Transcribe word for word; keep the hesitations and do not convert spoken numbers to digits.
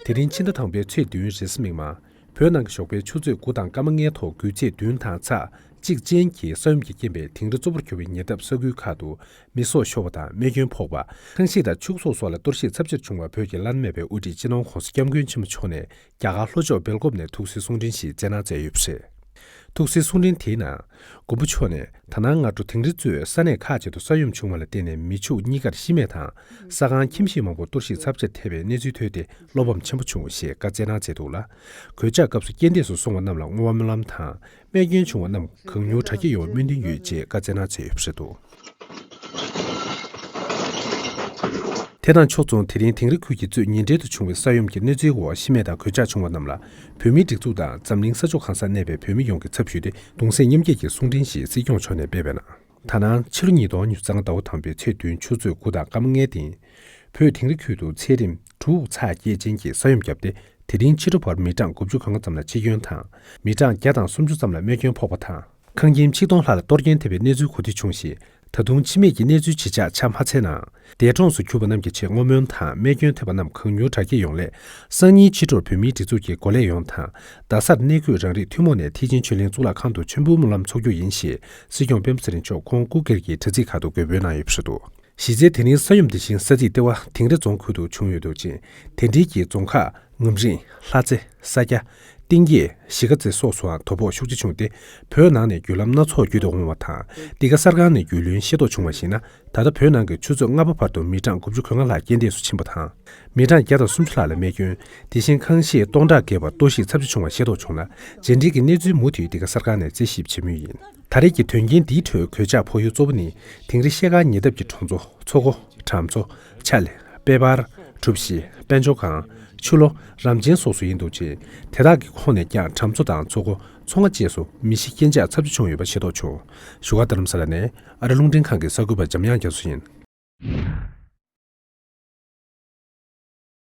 དེ་རིང་ཕྱི་ཟླ་དང་པོའི་ཚེས་བདུན་རེས་གཟའ་མིག་དམར། བོད་ནང་གི་ཞོགས་པའི་ཆུ་ཚོད་དགུ་དང་སྐར་མ་ལྔའི་ཐོག་དགོས་ཚད་བདུན་དང་ཚེག་གཅིག་ཅན་གྱི་ས་ཡོམ་གྱི་རྐྱེན་པས་དིང་རི་གཙོ་བོར་གྱུར་པའི་ཉེ་འདབས་ས་ཁུལ་ཁག་ཏུ་མེ་སྲོག་ཤོར་བ་དང་རྨས་སྐྱོན་ཕོག་པ། ཁང་གཞིས་དང་ཕྱུགས་ཟོག་སོགས་ལ་གཏོར་བཤིག་ཚབས་ཆེར་བྱུང་བར་བོད་ཀྱི་བླ་ན་མེད་པའི་དབུ་ཁྲིད་སྤྱི་ནོར་༸གོང་ས་༸སྐྱབས་མགོན་ཆེན་པོ་མཆོག་ནས་རྒྱ་གར་ལྷོ་ཕྱོགས་སྦེལ་ཀོབ་ནས་ཐུགས་སྲས་གསུང་འཕྲིན་ཞིག་སྩལ་གནང་མཛད་ཡོད་པ་རེད། ཐུགས་སྲས་གསུང་འཕྲིན་དེའི་ནང་། མགོན་པོ་མཆོག་ནས་ད་ནངས་སྔ་དྲོ་དིང་རི་གཙོས་ས་གནས་ཁག་ཅིག་ཏུ་ས་ཡོམ་བྱུང་བ་ལ་བརྟེན་ནས་མི་ཕྱུགས་གཉིས་ཀར་ཤི་རྨས་དང་། ས་ཁང་ཁྱིམ་གཞིས་མང་པོ་གཏོར་བཤིག་ཚབས་ཆེར་ཐེབས་པའི་གནས་ཚུལ་ཐོས་ཏེ་བློ་ཕམ་ཆེན་པོ་བྱུང་ཞེས་བཀའ་སྩལ་གནང་མཛད་འདུག་ལ། གོད་ཆག་སྐབས་སུ་རྐྱེན་འདས་སུ་སོང་བ་རྣམས་ལ་བསྔོ་བ་སྨོན་ལམ་དང་། རྨས་སྐྱོན་བྱུང་བ་རྣམས་གང་མྱུར་དྲག་སྐྱེད་ཡོང་བའི་སྨོན་འདུན་ཡོད་ཅེས་བཀའ་སྩལ་གནང་མཛད་ཡོད་པ་རེད་འདུག་དེ་དང་ཕྱོགས་མཚུངས། དེ་རིང་དིང་རི་ཁུལ་གྱི་གཙོས་ཉེ་འབྲེལ་དུ་བྱུང་བའི་ས་ཡོམ་གྱི་གནས་ཚུལ་འོག་ཤི་རྨས་དང་གོད་ཆག་བྱུང་བ་རྣམས་ལ་བོད་མིའི་སྒྲིག་འཛུགས་དང་འཛམ་གླིང་ས་ཕྱོགས་གང་སར་གནས་པའི་བོད་མི་ཡོངས་ཀྱི་ཚབ་ཞུས་ཏེ་གདུང་སེམས་མཉམ་སྐྱེད་ཀྱི་གསུང་འཕྲིན་ཞིག་སྲིད་སྐྱོང་མཆོག་ནས་སྤེལ་བའི་ནང་། ད་ནངས་ཕྱི་ལོ་ཉིས་སྟོང་ཉི་ཤུ་རྩ་ལྔ་ཟླ་བ་དང་པོའི་ཚེས་བདུན་ཆུ་ཚོད་དགུ་དང་སྐར་མ་ལྔའི་སྟེང་། བོད་དིང་རི་ཁུལ་དུ་ཚད་རིམ་དྲུག་ཚེག་བརྒྱད་ཅན་གྱི་ས་ཡོམ་བརྒྱབ་སྟེ། དེ་རིང་ཕྱི་དྲོ་བར་མི་གྲངས་དགུ་བཅུ་གོ་ལྔ་ཙམ་ལ་འཆི་སྐྱོན་དང་། མི་གྲངས་བརྒྱ་དང་སུམ་ཅུ་ཙམ་ལ་རྨས་སྐྱོན་ཕོག་པ་དང་། ཁང་ཁྱིམ་ཆིག་སྟོང་ལྷག་ལ་གཏོར་སྐྱོན་ཐེབས་པའི་གནས་ཚུལ་གོ་སྒྲིག་བྱུང་ཞིང་། ད་དུང་འཆི་རྨས་ཀྱི་གནས་ཚུལ་ཇི་ཆགས་ཆ་མ་འཚལ་ནའང་། འདས་གྲོངས་སུ་གྱུར་པ་རྣམས་ཀྱི་ཆེད་བསྔོ་སྨོན་དང་རྨས་སྐྱོན་ཐེབས་པ་རྣམས་གང་མྱུར་དྲག་སྐྱེད་ཡོང་སླད། སང་ཉིན་ཕྱི་དྲོར་བོད་མིའི་སྒྲིག་འཛུགས་ཀྱི་འགོ་ལས་ཡོངས་དང་། རྡ་སར་གནས་འཁོད་རང་རིགས་ཐུན་མོང་ནས་མཐིལ་ཕྱིན་ཆོས་གླིང་གཙུག་ལག་ཁང་དུ་མཆོད་འབུལ་སྨོན་ལམ་འཚོགས་རྒྱུ་ཡིན་ཞེས་སྲིད་སྐྱོང་སྤེན་པ་ཚེ་རིང་མཆོག་ཁོང་སྐུ་སྒེར་གྱི་དྲ་ཚིགས་ཁག་ཏུ་འགོད་འབུལ་གནང་ཡོད་པ་རེད་འདུག་གཞི་རྩའི་དེ་རིང་ས་ཡོམ་འདི་བཞིན་ས་ཚིགས་ལྟེ་བ་དིང་རི་རྫོང་ཁུལ་དུ་བྱུང་ཡོད་འདུག་ཅིང་། དེ་འབྲེལ་གྱི་རྫོང་ཁག་ངམ་རིང་། ལྷ་རྩེ། ས་སྐྱ། གཏིང་སྐྱེས། གཞིས་ཀ་རྩེ་སོགས་སུའང་དོ་ཕོག་ཤུགས་ཆེ་བྱུང་སྟེ། བོད་ནང་ནས་བརྒྱུད་ལམ་སྣ་ཚོགས་བརྒྱུད་དུ་འོང་བ་དང་། འདི་ག་གསར་ཁང་ནས་རྒྱུས་ལོན་ཤེས་རྟོགས་བྱུང་བར་གཞིགས་ན། ད་ལྟ་བོད་ནང་གི་ཆུ་ཚོད་ལྔ་པ་བར་དུ་མི་གྲངས་དགུ་བཅུ་གོ་ལྔ་ལྷག་རྐྱེན་འདས་སུ་ཕྱིན་པ་དང་། མི་གྲངས་བརྒྱ་དང་སུམ་ཅུ་ལྷག་ལ་རྨས་སྐྱོན། དེ་བཞིན་ཁང་གཞིས་སྟོང་ཕྲག་བརྒལ་བར་གཏོར་བཤིག་ཚབས་ཆེ་བྱུང་བ་ཤེས་རྟོགས་བྱུང་ལ། རྗེས་འབྲེལ་གྱི་གནས་ཚུལ་མུ་མཐུད་འདི་ག་གསར་ཁང་ནས་རྩད་ཞིབ་བྱེད་མུས་ཡིན། ད་རེས་ཀྱི་དོན་རྐྱེན་འདིའི་ཁྲོད་གོད་ཆག་ཕོག་ཡུལ་གཙོ་བོ་ནི། དིང་རི་ཤེལ་དཀར་ཉེ་འདབས་ཀྱི་གྲོང་ཚོ་མཚོ་སྒོ། གྲམ་མཚོ། ཆ་ལེ། དཔལ་འབར། གྲུ་བཞི། དཔལ་འབྱོར་སྒང་། ཆུ་ལོ། རམ་ཆེན་སོགས་སུ་ཡིན་འདུག་ཅིང་། དེ་དག་གི་ཁོངས་ནས་ཀྱང་གྲམ་མཚོ་དང་མཚོ་སྒོ། མཚོ་རྔ་བཅས་སུ་མི་ཤི་རྐྱེན་ཆག་ཚབས་ཆེ་བྱུང་ཡོད་པ་ཤེས་རྟོགས་བྱུང་། བཞུགས་སྒར་རྡ་རམ་ས་ལ་ནས་ཨ་རི་རླུང་འཕྲིན་ཁང་གི་གསར་འགོད་པ་འཇམ་དབྱངས་རྒྱ་མཚོ་ཡིན།